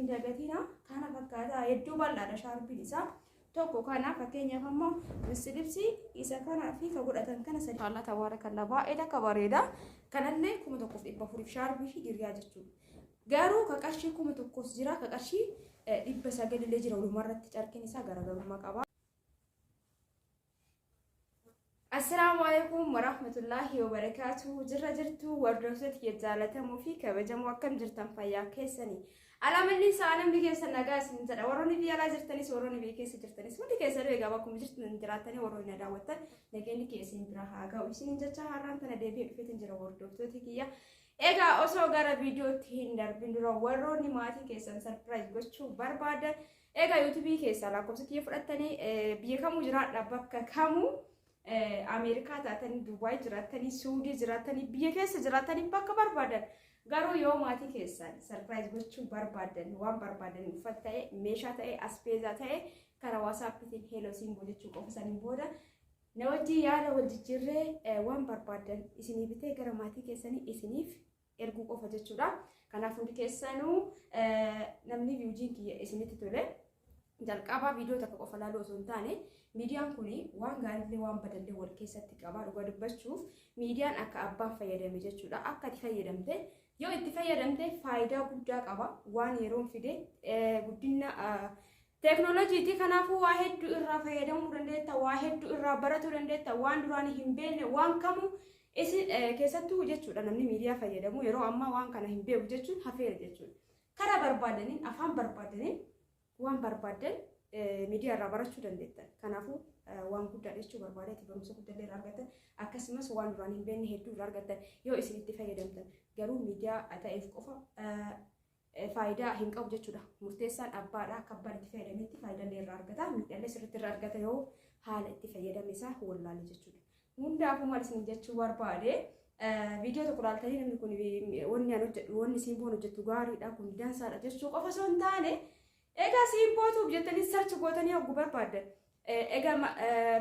hin dagatina. Kana fakkaata, hedduu bal'aadha shaarbiin isaa. Tokko kana fakkeenyaaf ammoo misilibsii isa kanaa fi ka godhatan kana sadi. Allah tabaarakallaa, baay'ee takka bareeda. Kanallee 1400 shaarbii fi diriyaa jechuudha. Garuu ka qarshii 1000s jira, ka qarshii 900llee jira. Walumarratti carqiin isaa garaagarummaa qaba. Assalaamu alaikum warahmatullaahi wabarakaatu. Jirra jirtu hordoftoota kiyya jaalatamoo fi kabajamoo, akkam jirtan? Fayyaa keessanii? Alaamanni isaa namni keessan nagaa isin jedha. Warroonni biyya alaa jirtanis, warroonni biyya keessa jirtanis, hundi keessanuu egaa bakkuma jirtan jiraattanii warroonni na daawwattan, nageenyi kee isin bira haa ga'u isin jecha har'aan tana deebi'ee dhufeetin jira, hordoftoota kiyya. Egaa osoo gara viidiyootti hin darbin dura, warroonni maatii keessan surprise gochuu barbaadan, egaa yuutuubii keessaa lakkoofsa kiyya fudhattanii biyya kamuu jiraadha, bakka kamuu, Ameerikaa taatanii, Dubaay jiraattanii, Suudii jiraattanii, biyya keessa jiraattanii, bakka barbaadan, garuu yoo maatii keessan surprise gochuu barbaadan, waan barbaadan, uffata ta'e, meeshaa ta'e, aspeezaa ta'e, karaa waasaappiitiin "Hello Simboo" jechuu qofa. Saniin booda na wajjin yaada wal jijjiirree waan barbaadan isinii bitee gara maatii keessanii isiniif erguu qofa jechuudha. Kanaaf hundi keessanuu namni viidiyoon kiyya isinitti tole, jalqabaa viidiyoo takka qofa ilaaluu osoo hin taane, miidiyaan kun waan gaariillee waan badallee wal keessatti qaba. Dhugaa dubbachuuf miidiyaan akka abbaan fayyadame jechuudha. Akka ati fayyadamte, yoo itti fayyadamte faayidaa guddaa qaba. Waan yeroon fide guddina teeknooloojiiti. Kanaafuu waa hedduu irraa fayyadamuu dandeetta, waa hedduu irraa baratuu dandeetta, waan duraan hin beekne waan kamuu isin keessattuu jechuudha. Namni miidiyaa fayyadamu yeroo ammaa waan kana hin beeku jechuun hafeera jechuudha. Karaa barbaadaniin, afaan barbaadaniin, waan barbaadan miidiyaa irraa barachuu dandeettan. Kanaafuu waan guddaa jechuu barbaadeeti, barumsa guddallee irraa argattan, akkasumas waan duraan hin beekne hedduu irraa argattan yoo isin itti fayyadamtan. Garuu miidiyaa ta'eef qofa faayidaa hin qabu jechuudha. Murteessaan abbaadha. Akka abbaan itti fayyadametti faayidaalee irraa argata. Miidhaalee sirriitti irraa argata yoo haala itti fayyadame isaa wallaale jechuudha. Hundaafuu maal isin jechuu barbaade, viidiyoo tokko ilaaltanii namni kun wanni ani hojjedhu, wanni Simboon hojjettu gaariidha, kun dansaadha jechuu qofa osoo hin taane, egaa Simbootuuf jettanii search gootanii hogguu barbaaddan. Egaa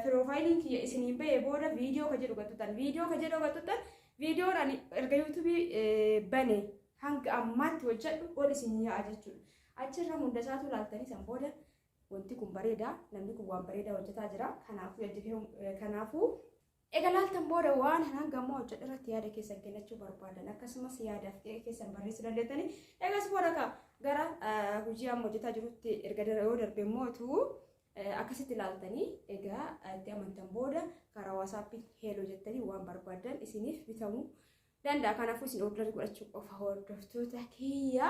piroofaayiliin kiyya isiniin bahee booda viidiyoo ka jedhu gattutan, viidiyoo ka jedhu gattutan, viidiyoon ani erga yuutuubii bane hanga ammaatti hojjedhu ol isin yaa'a jechuudha. Achirra hunda isaatu ilaaltanii san booda wanti kun bareeda, namni kun waan bareedaa hojjetaa jira, kanaafuu kanaafuu egaa laaltan booda waan hanga ammaa hojjedhu irratti yaada keessan kennachuu barbaadan, akkasumas yaadaaf qe'ee keessan barreessuu dandeettanii, eegas booda gara hojii amma hojjetaa jirutti erga yoo darbe mootu akkasitti ilaaltanii egaa itti amantan booda karaa waasaappii "Hello" jettanii waan barbaadan isiniif bitamuu danda'a. Kanaafuu isin order godhachuu qofa, hordoftoota kiyya.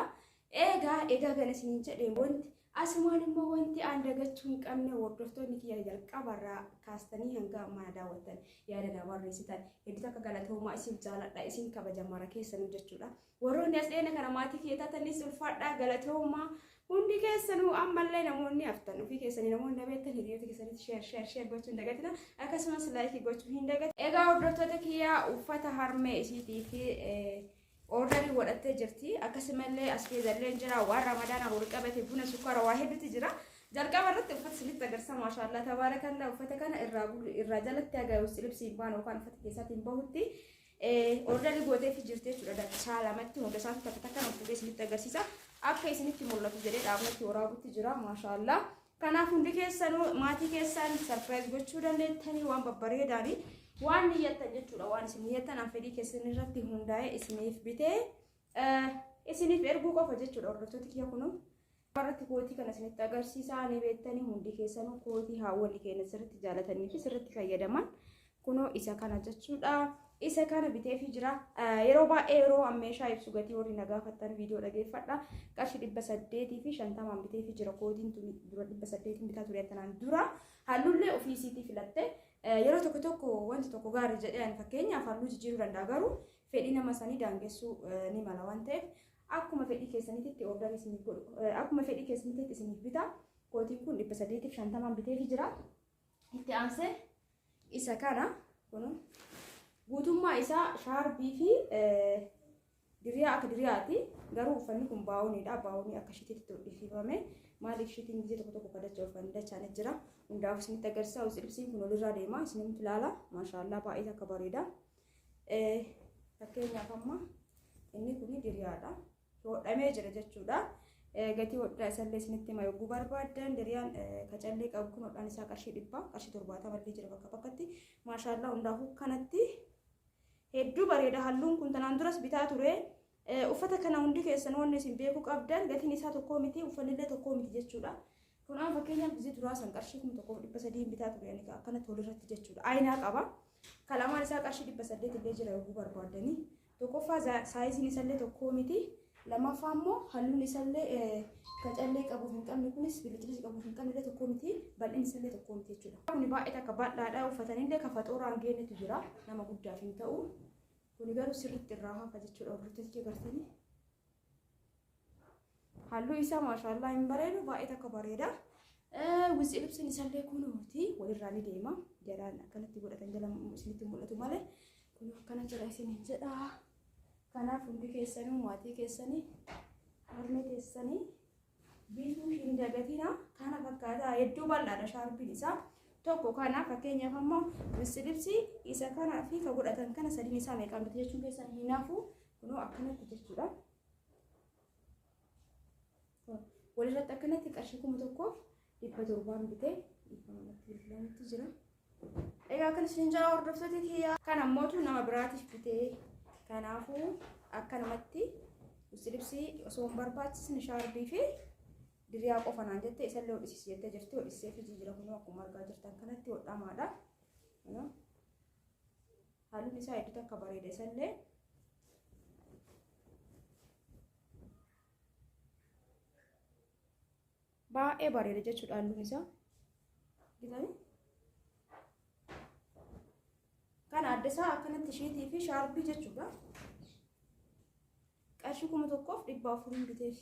Egaa kana isiniin jedhee, wanti asumaan immoo wanti aan dagachuu hin qabne, hordoftoonni kiyya jalqabarraa kaastanii hanga ammaa daawwattan, yaada na barreessitan, hedduu akka galatoomaa, isin jaaladha, isin kabaja mara keessanuu jechuudha. Warroonni as dheena kana maatii kiyya taatanis ulfaadhaa, galatoomaa hundi keessanuu. Ammallee namoonni haftan, ofii keessanii namoonni na beektan, hiriyoota keessanitti share, share, share gochuu hin dagatina, akkasumas like gochuu hin dagatina. Egaa hordoftoota kiyyaa, uffata harmee isiitii fi order godhattee jirti. Akkasumallee asbeezallee jira, waan ramadaana wal qabate, buna, sukkaara, waa hedduutu jira. Jalqaba irratti uffata isinitti agarsiisa. Maashaallaa tabaarakallaa, uffata kana irraa irraa jalatti haga libsiin baanu yookaan uffata keessaatiin bahutti order gooteef jirti jechuudha. Dachaa lamatti hunda isaatu takka takkaan of fuudhee isinitti agarsiisa. Akka isinitti mul'atu jedhee dhaabnatti waraabutti jira, maashaallaa. Kanaaf hundi keessanuu maatii keessan surprise gochuu dandeettanii, waan babbareedaani waan niyyattan jechuudha. Waan isin niyyattan an fedhii keessan irratti hundaa'ee isiniif bitee isiniif erguu qofa jechuudha, hordoftoota kiyya. Kunuu irratti kootii kana isinitti agarsiisaa. Ni beektanii hundi keessanuu, kootii haawwanni keenya sirriitti jaalatanii fi sirriitti fayyadaman kunoo isa kana jechuudha. Isa kana biteefii jira. Yeroo baay'ee yeroo meeshaa ibsu gatii warri na gaafattan viidiyoo dhageeffadha. Qarshii 850n biteefii jira. Kootiin tuni dura 800n bitaa ture tanaan dura. Halluullee ofii isiitii filatte. Yeroo tokko tokko wanti tokko gaarii jedhee ani fakkeenyaaf halluu jijjiiruu danda'a, garuu fedhii nama sanii daangessuu ni mala waan ta'eef, akkuma fedhii keessaniitti order isiniif godhu, akkuma fedhii keessaniitti isiniif bita. Kootiin kun 850n biteefii jira. Itti aansee isa kana, kun guutummaa isaa shaarbii fi diriyaa akka diriyaati. Garuu uffanni kun baawuniidha. Baawunii akka shitiitti hodhifame. Maaliif shitiin gisee tokko tokko kadacha uffanni dachaanis jira. Hundaaf isinitti agarsiisa. Ibsiin kun olirraa deema, isinitti ilaala. Maashaallaa, baay'ee takka bareeda. Fakkeenyaaf amma inni kun diriyaadha, hodhamee jira jechuudha. Gatii hodhaa isallee isinitti hima yogguu barbaaddan diriyaan kacallee qabu kun hodhaan isaa qarshii 100 qarshii 70 illee jira bakka bakkatti. Maashaallaa hundaafuu kanatti hedduu bareeda halluun kun tanaan duras bitaa ture. Uffata kana hundi keessan wanni isin beekuu qabdan gatiin isaa tokkoo miti uffannillee tokkoo miti jechuudha. Kun amma fakkeenyaaf gizee duraa san qarshii 1300 bitaa ture ani akkanatti walirratti jechuudha. Ayinaa qaba. Kalamaan isaa qarshii 800 illee jira yogguu barbaaddanii. Tokkoffaa saayiziin isallee tokkoo miti. Lammaffaa immoo halluun isallee kacallee qabuuf hin qabne kunis bilicilici qabuuf hin qabne illee tokkoo miti. Bal'inni isallee tokkoo miti jechuudha. Kuni baay'ee takka bal'aadha. Uffatanillee kafaxooraan geenyetu jira. Nama guddaaf hin ta'u. Kuni garuu sirriitti irraa hafa jechuudha. Hordoftoota gartanii. Halluu isaa maashaallaa hin bareedu baay'ee takka bareeda. Wizii ibsin isallee kunuuti walirraa ni deema. Jalaan akkanatti godhatan jala isinitti mul'atu malee kun akkana jira isiniin jedha. Kanaaf hundi keessanuu maatii keessanii harmee keessanii bituu hin dagatina. Kana fakkaata hedduu bal'aadha shaarbiin isaa. Tokko kana fakkeenyaaf ammoo wisilibsi isa kanaa fi ka godhatan kana sadiin isaa meeqaan bite jechuun keessan hin hafu kunoo akkanatti jechuudha. Walirratti akkanatti qarshii 1700 bitee dhiifama natti bilbilamutti jira. Egaa kan isin jala hordoftoota kiyyaa kan ammootu nama biraatiif bitee kanaafuu akkanumatti wisilibsii osoo hin barbaachisne shaarbii fi diriyaa qofa naan jette isallee hodhisiisi jettee jirti hodhisee fi jira kunoo akkuma argaa jirtan kanatti hodhamaadha. Halluun isaa hedduu takka bareeda isallee. Baay'ee bareeda jechuudha halluun isaa. Bitanii? Kana adda isaa akkanatti isheetii fi shaarbii jechuudha. Qarshii 1400 biteef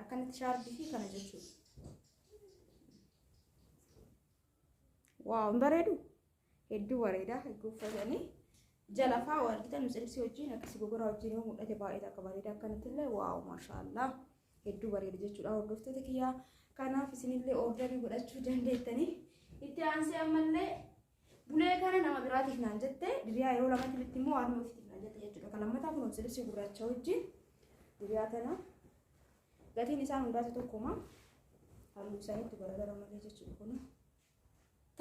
akkanatti shaarbii fi kana jechuudha. Waaw hin bareedu? Hedduu bareeda hedduu uffatanii jala faa wal argitan misirsi wajjin akkasii gogoraa wajjin yoo mul'ate baay'ee takka bareeda akkanatti illee waaw maashaallaa hedduu bareeda jechuudha hordoftoota kiyyaa. Kanaaf isinillee ordarii godhachuu dandeettanii. Itti aansee ammallee bulee kana nama biraatiif naan jette diriyaa yeroo lamatti bitti immoo harma ofiitiif naan jette jechuudha. Kan lammataa kun misirsi gurraacha wajjin diriyaa tana gatiin isaan hundaatu tokkuma halluu isaaniitti garagara malee jechuudha kun.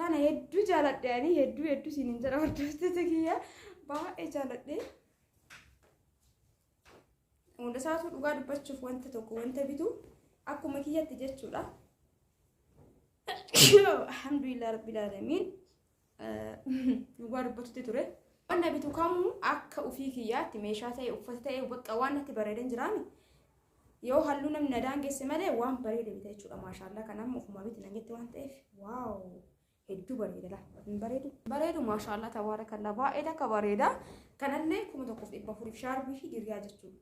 Tana hedduu jaaladhe ani hedduu hedduu siin hin jedha hordoftoota kiyya baay'ee jaaladhe. Hunda isaatu dhugaa dubbachuuf wanta tokko wanta bitu akkuma kiyyatti jechuudha. Alhamdulillah rabbil aalamiin dhugaa dubbatutti ture. Wanta bitu kamuu akka ofii kiyyaatti meeshaa ta'e uffata ta'e bakka waan natti bareedan jiraami. Yoo halluu namni na daangesse malee waan bareeda bita jechuudha. Maashaallaa kan amma ofumaa biti nan jette waan ta'eef waaw hedduu bareeda laa. Hin bareedu? Bareedu maashaallaa tabaarakallaa baay'ee takka bareeda. Kanallee 1400 shaarbii fi diriyaa jechuudha.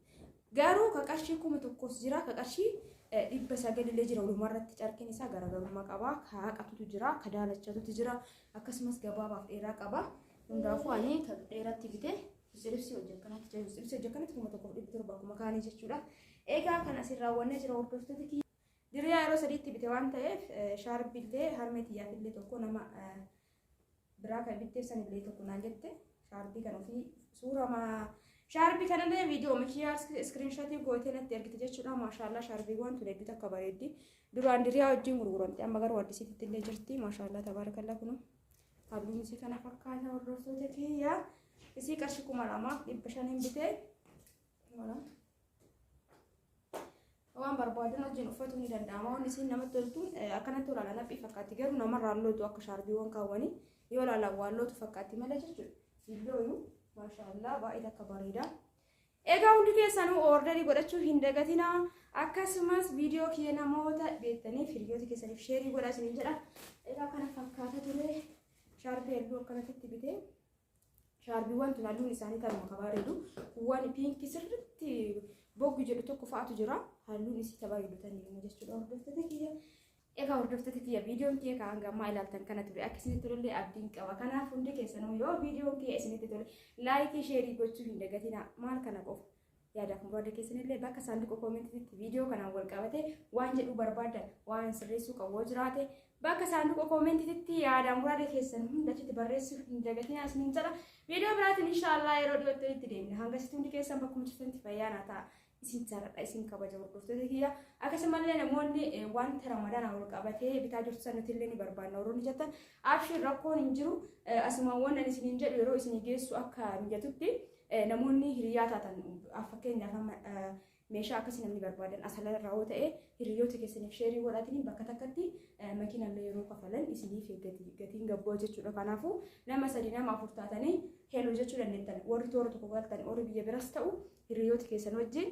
Garuu ka qarshii 1000s jira ka qarshii 900 illee jira walumarratti carqiin isaa garaagarummaa qaba. Ka haqatutu jira ka daalachatutu jira akkasumas gabaabaaf dheeraa qaba. Hundaafuu ani ka dheeratti bite Zilibsii hojii akkanatti jiru. Zilibsii hojii akkanatti 1700 akkuma kaanii jechuudha. Egaa kan asin raawwannee jira hordoftoota kiyya. Diriyaa yeroo sadiitti bite waan ta'eef shaarbillee harmee tiyyaafillee tokko nama biraa kan bitteef sanillee tokko naan jette shaarbii kan ofii suuraa shaarbii kanallee viidiyoo kiyyaa iskiriinshatii gootee natti ergite jechuudha. Maashaallaa shaarbiiwwan tun hedduu takka bareeddi. Duraan diriyaa wajjin gurguramte amma garuu addisiitti illee jirti. Maashaallaa tabaarakallaa kunuu. Halluun isii kana fakkaata hordoftoota kiyya. Isii qarshii 2500 bitee. Waan barbaadan wajjin uffatuu ni danda'ama. Waan isiin namatti toltu akkanatti olaanaa laphii fakkaatti garuu namarraa lootu akka shaarbiiwwan kaawwanii yoo ilaalan waan lootu fakkaatti malee jechuudha. Illooyu maashaallah baay'ee takka bareeda. Egaa hundi keessanuu orderii godhachuu hin dagatinaa. Akkasumas viidiyoo kiyya namoota beektaniif hiriyoota keessaniif sheerii godhaa isiniin jedha. Egaa kana fakkaata ture. Shaarbii halluu akkanatti bitee. Shaarbiiwwan tun halluun isaanii tanuma ka bareedu. Kuuwwan piinkii sirriitti boggi jedhu tokko fa'aatu jira. Halluun isii ta bareedu taniinuma jechuudha hordoftoota kiyya. Egaa hordoftoota kiyya viidiyoon kiyya kan hanga ammaa ilaaltan kana ture akka isinitti tolellee abdiin qaba. Kanaaf hundi keessanuu yoo viidiyoon kiyya isinitti tole laayikii sheerii gochuu hin dagatinaa. Maal kana qofa yaadaaf muraada keessanillee bakka saanduqa koomentiitti viidiyoo kanaan wal qabate waan jedhuu barbaadan waan sirreessuu qabu yoo jiraate bakka saanduqa koomentiitti yaada muraada keessan hunda achitti barreessuu hin dagatinaa isiniin jedha. Viidiyoo biraatiin inshaallah yeroo dhiyootti walitti deemna. Hangasitti hundi keessan bakkuma jirtanitti fayyaa naa ta'a. Isin jaaladha, isin kabaja, hordoftoota kiyya. Akkasumallee namoonni wanta Ramadaana wal qabatee bitaa jirtu san nuti illee ni barbaanna warroonni jettan, abshir, rakkoon hin jiru. Asumaan wannan isiniin jedhu, yeroo isinii geessu akka mijatutti namoonni hiriyaa taatan, fakkeenyaaf amma meeshaa akkasii namni barbaadan asala irraa yoo ta'e, hiriyoota keessaniif share godhatanii bakka takkatti makiinallee yeroo kafalan isiniif gatiin gabboo jechuudha. Kanaafuu nama sadi, nama afur taatanii heluu jechuu dandeettan. Warri toora tokko galtan, warri biyya biras ta'u, hiriyoota keessan wajjin,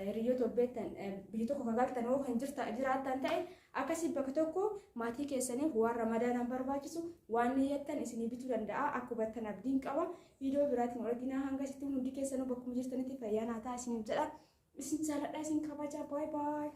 hiriyoota ol beektan, biyya tokko kan galtan yoo kan jiraattan ta'e, akkasii bakka tokko maatii keessaniif waan Ramadaanaan barbaachisu waan niyyattan isinii bituu danda'a. Akka hubattan abdiin qaba. Viidiyoo biraatiin wal arginaa, hanga isitti hundi keessanuu bakkuma jirtanitti fayyaa naa ta'a isiniif jedha. Isin jaaladha, isin kabaja. Baay baay.